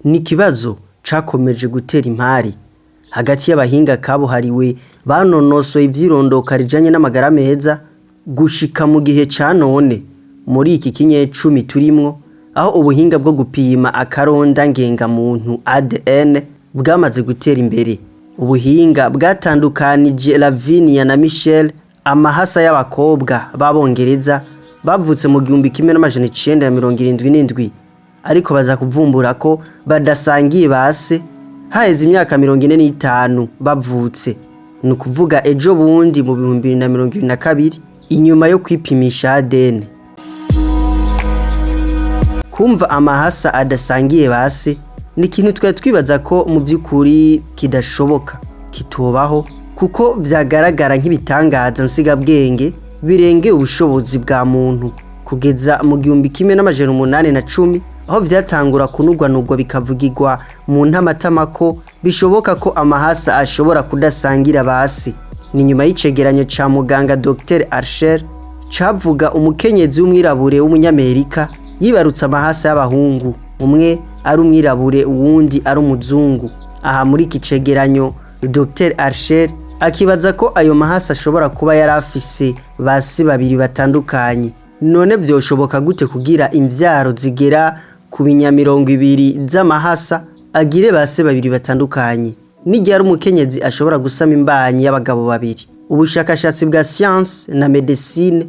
Ni ikibazo cakomeje gutera impari hagati y'abahinga kabuhariwe banonosoye ivyirondoka rijanye n'amagara meza gushika mu gihe ca none muri iki kinyecumi turimwo, aho ubuhinga bwo gupima akaronda ngengamuntu ADN bwamaze gutera imbere. Ubuhinga bwatandukanije Lavinia na Michelle, amahasa y'abakobwa b'Abongereza bavutse mu 1977, ariko baza kuvumbura ko badasangiye base haheze imyaka 45 bavutse, ni ukuvuga ejo bundi mu 2022, inyuma yo kwipimisha ADN. Kumva amahasa adasangiye base ni ikintu twari twibaza ko mu by'ukuri kidashoboka, kitobaho, kuko vyagaragara nk'ibitangaza nsigabwenge birengeye ubushobozi bwa muntu, kugeza mu 1810, aho vyatangura kunugwanugwa bikavugirwa mu ntamatama ko bishoboka ko amahasa ashobora kudasangira base. Ni nyuma y'icegeranyo ca muganga Dr Archer cavuga umukenyezi w'umwirabure w'umunyamerika yibarutse amahasa y'abahungu, umwe ari umwirabure uwundi ari umuzungu. Aha muri iki cegeranyo Dr Archer akibaza ko ayo mahasa ashobora kuba yari afise basi babiri batandukanye. None vyoshoboka gute kugira imvyaro zigera ku binyamirongo ibiri z'amahasa agire base babiri batandukanye? N'iryari umukenyezi ashobora gusama imbanyi y'abagabo babiri? Ubushakashatsi bwa science na medecine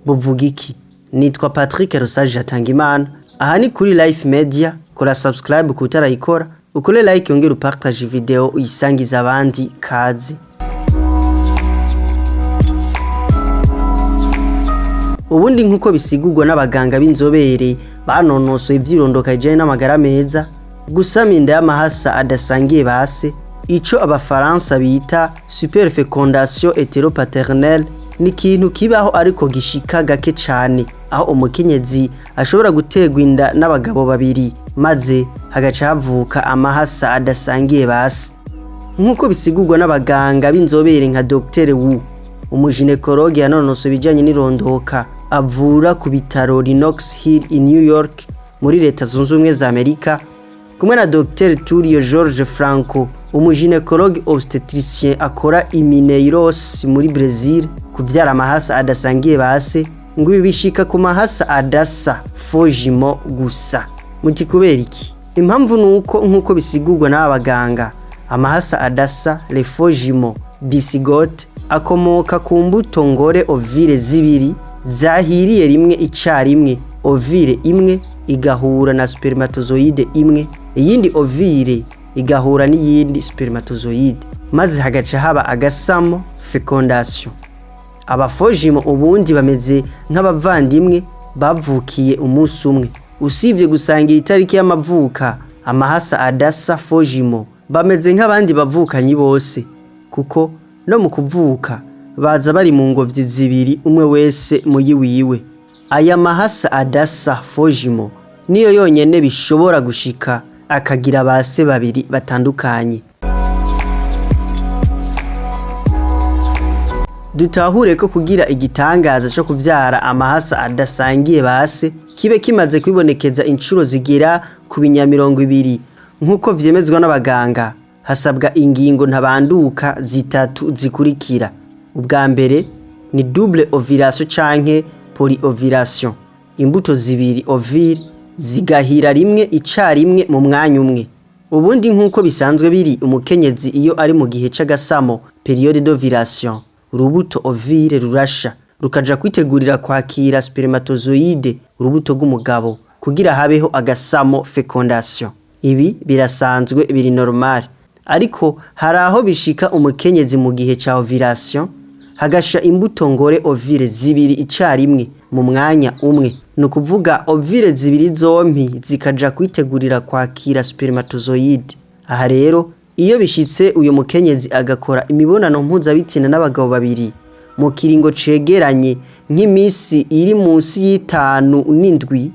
buvuga iki? Nitwa Patrick Rosaje Hatangimana, aha ni kuri Life Media. Kora subscribe kutarayikora, ukore like, yongere upartage video uyisangiza abandi. Kaze. Ubundi nk'uko bisigurwa n'abaganga b'inzobere banonosoye ivyirondoka rijanye n'amagara meza, gusama inda y'amahasa adasangiye base, ico abafaransa bita superfecondation hétéropaternelle, ni ikintu kibaho ariko gishika gake cane, aho umukenyezi ashobora guterwa inda n'abagabo babiri maze hagaca havuka amahasa adasangiye base. Nk'uko bisigurwa n'abaganga b'inzobere nka Dr Wu, umuginekologe yanonosoye ibijanye n'irondoka, avura ku bitaro Lenox Hill in New York muri Leta Zunze Ubumwe za Amerika, kumwe na Dr Tulio George Franco, umuginekologe obstetricien akora i Mineiros muri Brazil, kuvyara amahasa adasangiye base ngo ibi bishika ku mahasa adasa, faux jumeaux, gusa. Muti kubera iki? Impamvu nuko nk'uko bisigurwa n'aba baganga, amahasa adasa, les faux jumeaux dizygotes, akomoka ku mbuto ngore ovule zibiri zahiriye rimwe icarimwe. Ovule imwe igahura na spermatozoïde imwe, iyindi ovule igahura n'iyindi spermatozoïde, maze hagaca haba agasamo, fécondation. Aba faux jumeaux ubundi bameze nk'abavandimwe bavukiye umunsi umwe, usibye gusangira itariki y'amavuka. Amahasa adasa, faux jumeaux, bameze nk'abandi bavukanyi bose, kuko no mu kuvuka baza bari mu ngobyi zibiri, umwe wese muyi wiwe. Aya mahasa adasa, faux jumeaux, niyo yonyene bishobora gushika akagira base babiri batandukanye. Dutahure ko kugira igitangaza co kuvyara amahasa adasangiye base kibe kimaze kwibonekeza inshuro zigera ku binyamirongo ibiri, nk'uko vyemezwa n'abaganga, hasabwa ingingo ntabanduka zitatu zikurikira. Ubwa mbere ni double ovulation canke polyovulation, imbuto zibiri ovule zigahira rimwe icarimwe mu mwanya umwe. Ubundi nk'uko bisanzwe biri, umukenyezi iyo ari mu gihe c'agasamo, période d'ovulation, urubuto ovule rurasha rukaja kwitegurira kwakira spermatozoïde, urubuto rw'umugabo, kugira habeho agasamo, fécondation. Ibi birasanzwe, biri normal, ariko hari aho bishika umukenyezi mu gihe ca ovulation hagasha imbuto ngore ovule zibiri icarimwe mu mwanya umwe, ni ukuvuga ovule zibiri zompi zikaja kwitegurira kwakira spermatozoïde. Aha rero iyo bishitse uyu mukenyezi agakora imibonano mpuzabitsina n'abagabo babiri mu kiringo cegeranye nk'imisi iri munsi y'itanu n'indwi,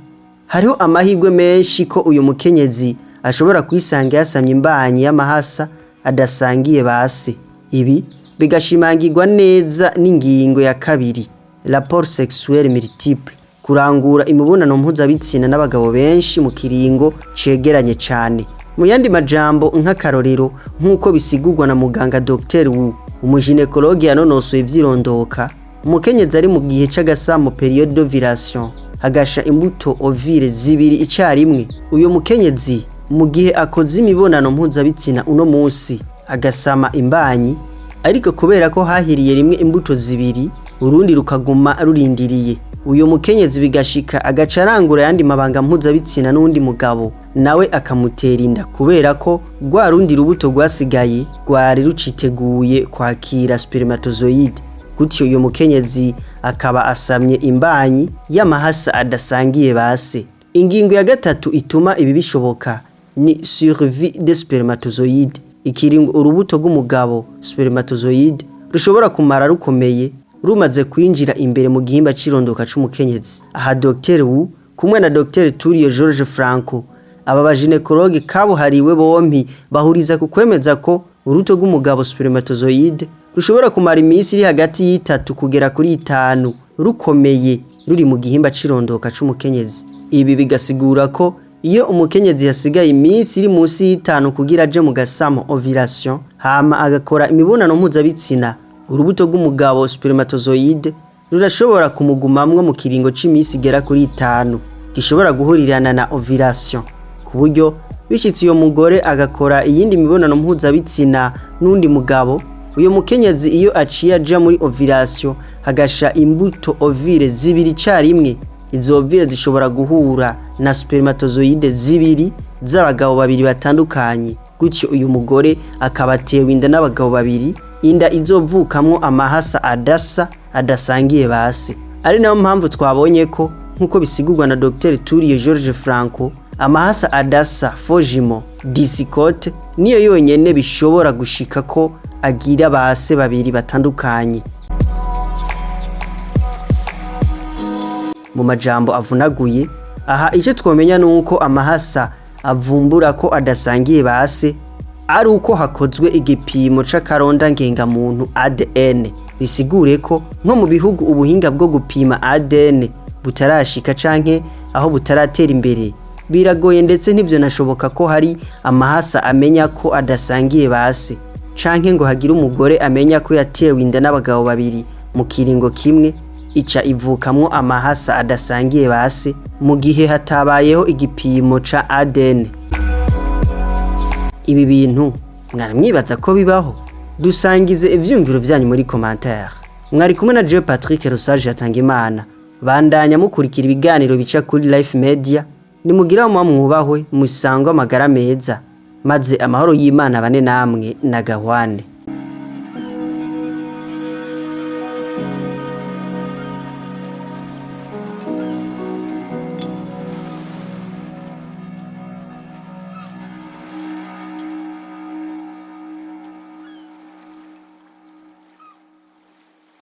hariho amahirwe menshi ko uyu mukenyezi ashobora kwisanga yasamye imbanyi y'amahasa adasangiye base. Ibi bigashimangirwa neza n'ingingo ya kabiri, rapport sexuel multiple, kurangura imibonano mpuzabitsina n'abagabo benshi mu kiringo cegeranye cane. Mu yandi majambo, nk'akarorero, nk'uko bisigurwa na muganga Dr Wu, umugynécologue yanonosoye ivyirondoka, umukenyezi ari mu gihe c'agasamo, période d'ovulation, hagasha imbuto, ovule, zibiri icarimwe, uyo mukenyezi mu gihe akoze imibonano mpuzabitsina uno munsi agasama imbanyi, ariko kubera ko hahiriye rimwe imbuto zibiri, urundi rukaguma rurindiriye, uyo mukenyezi bigashika agaca arangura ayandi mabanga mpuzabitsina n'uwundi mugabo, nawe akamutera inda, kubera ko rwa rundi rubuto rwasigaye rwari ruciteguye kwakira spermatozoïde, gutyo uyo mukenyezi akaba asamye imbanyi y'amahasa adasangiye base. Ingingo ya gatatu ituma ibi bishoboka ni survie des spermatozoïdes, ikiringo urubuto rw'umugabo, spermatozoïde, rushobora kumara rukomeye rumaze kwinjira imbere mu gihimba c'irondoka c'umukenyezi. Aha Dr Wu kumwe na Dr Turio George Franco, aba bagynécologue kabuhariwe bompi, bahuriza ku kwemeza ko urubuto rw'umugabo, spermatozoïde, rushobora kumara iminsi iri hagati y'itatu kugera kuri 5 rukomeye ruri mu gihimba c'irondoka c'umukenyezi. Ibi bigasigura ko iyo umukenyezi yasigaye iminsi iri munsi y'itanu kugira aje mu gasamo, ovulation, hama agakora imibonano mpuzabitsina, urubuto rw'umugabo, spermatozoïde, rurashobora kumugumamwo mu kiringo c'imisi igera kuri 5 gishobora guhurirana na ovulation, ku buryo bishitse uyo mugore agakora iyindi mibonano mpuzabitsina n'undi mugabo, uyo mukenyezi iyo aciye aja muri ovulation hagasha imbuto, ovule, zibiri icarimwe, izo ovule zishobora guhura na spermatozoïde zibiri z'abagabo babiri batandukanye, gutyo uyu mugore akaba atewe inda n'abagabo babiri, inda izovukamwo amahasa adasa, adasangiye base. Ari nayo mpamvu twabonye ko, nk'uko bisigurwa na Dr Turio George Franco, amahasa adasa, faux jumeaux dizygote, niyo yonyene bishobora gushika ko agira base babiri batandukanye. Mu majambo avunaguye, aha icyo twomenya nuko amahasa avumbura ko adasangiye base ari uko hakozwe igipimo c'akaronda ngengamuntu, ADN. Bisigure ko nko mu bihugu ubuhinga bwo gupima ADN butarashika canke aho butaratera imbere, biragoye ndetse ntivyo ko hari amahasa amenya ko adasangiye base, canke ngo hagire umugore amenya ko yatewe inda n'abagabo babiri mu kiringo kimwe, ica ivukamwo amahasa adasangiye base, mu gihe hatabayeho igipimo ca ADN. Ibi bintu mwaramwibaza ko bibaho? Dusangize ivyumviro vyanyu muri commentaire. Mwari kumwe na Jean Patrick Rusage Hatangimana. Bandanya mukurikira ibiganiro bica kuri Life Media. Nimugira muba mwubahwe, musangwe amagara meza, maze amahoro y'Imana bane namwe na gahwane.